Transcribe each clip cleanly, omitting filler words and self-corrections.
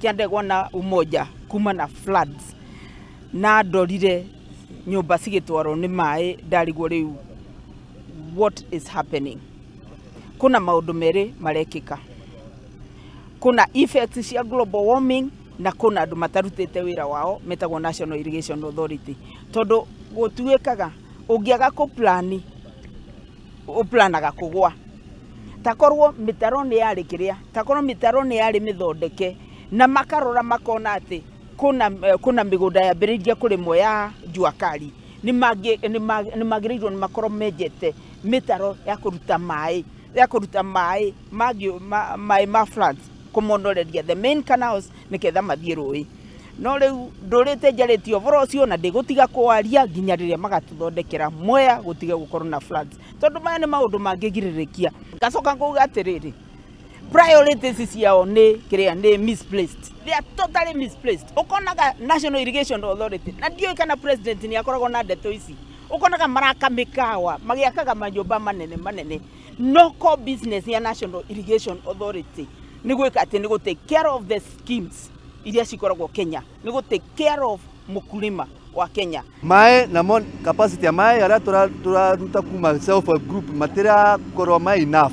Kĩandegwa na Umoja kuma na floods na ndorire nyũmba cigĩtwarwo nĩ maĩ, ndarigwo rĩu what is happening. Kuna maũndũ merĩ marekĩka, kuna effects cia global warming na kuna andũ matarutĩte wĩra wao metagwo National Irrigation Authority, tondũ gũtuĩkaga ũngĩaga kũplani ũplanaga kũgwa. Takorwo mĩtaro nĩ yarĩ kĩrĩa, takorwo mĩtaro nĩ yarĩ mĩthondeke na makarora makona atĩ kuna mĩgũnda yambĩrĩirie kũrĩmwo ya jua kali, nĩ magĩrĩirwo nĩ makorwo menjete mĩtaro ya kũruta maĩ, ya kũruta maĩ maĩ ma floods kũmonoreria the main canals nĩgetha mathiĩ rũĩ. No rĩu ndũrĩte njarĩtie ũhoro ũcio na ndĩgũtiga kũwaria nginya rĩrĩa magatũthondekera Mwea gũtige gũkorwo na floods, tondũ maya nĩ maũndũ mangĩgirĩrĩkia. Ngacoka ngauga atĩrĩrĩ, priorities ciao nĩ kĩrĩa, nĩ misplaced, they are totally misplaced. Ũkonaga National Irrigation Authority, na ndiũĩ kana president nĩ akoragwo na ndeto ici, ũkonaga maraka mĩkawa magĩakaga manyũmba manene manene, no core business ya National Irrigation Authority nĩ gwĩka atĩ nĩ gũ take care of the schemes iria cikoragwo Kenya, nĩ gũ take care of mũkulima wa Kenya. Maĩ namo capacity ya maĩ arĩa tũraruta kuma self help group matirakorwo ma enough.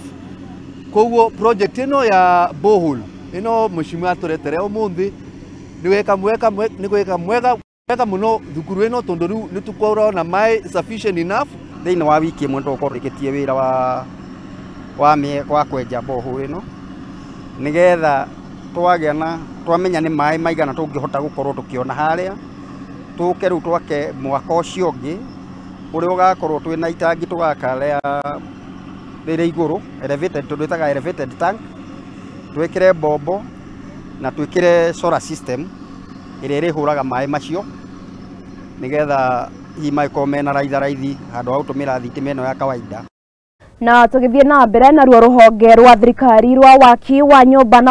Koguo project ĩno ya borehole ĩno mheshimiwa atũretere ũmũthĩ nĩ weka mweka nĩ gwĩka mwega wega mũno thukuru ĩno, tondũ rĩu nĩ tũkorwo na maĩ sufficient enough. Thĩinĩ wa wiki ĩmwe tũgũkorwo rĩkĩtie wĩra wa kwenja borehole ĩno nĩgetha twagĩa na twamenya nĩ maĩ maigana tũngĩhota gũkorwo tũkĩona harĩa, tũke rĩu twake mwaka ũcio ũngĩ ũrĩa ũgakorwo twĩna itangi tũgaka rĩrĩ igũrũ elevated, tondũ ĩtaga elevated tank, twĩkĩre mbombo na twĩkĩre solar system ĩrĩa ĩrĩhũraga maĩ macio nĩgetha hihi magĩkorwo mena raitharaithi handũ ha gũtũmĩra thitima ĩno ya kawaida. Na tũgĩthiĩ na mbere naruo rũhonge rwa thirikari rwa waki wa nyũmba na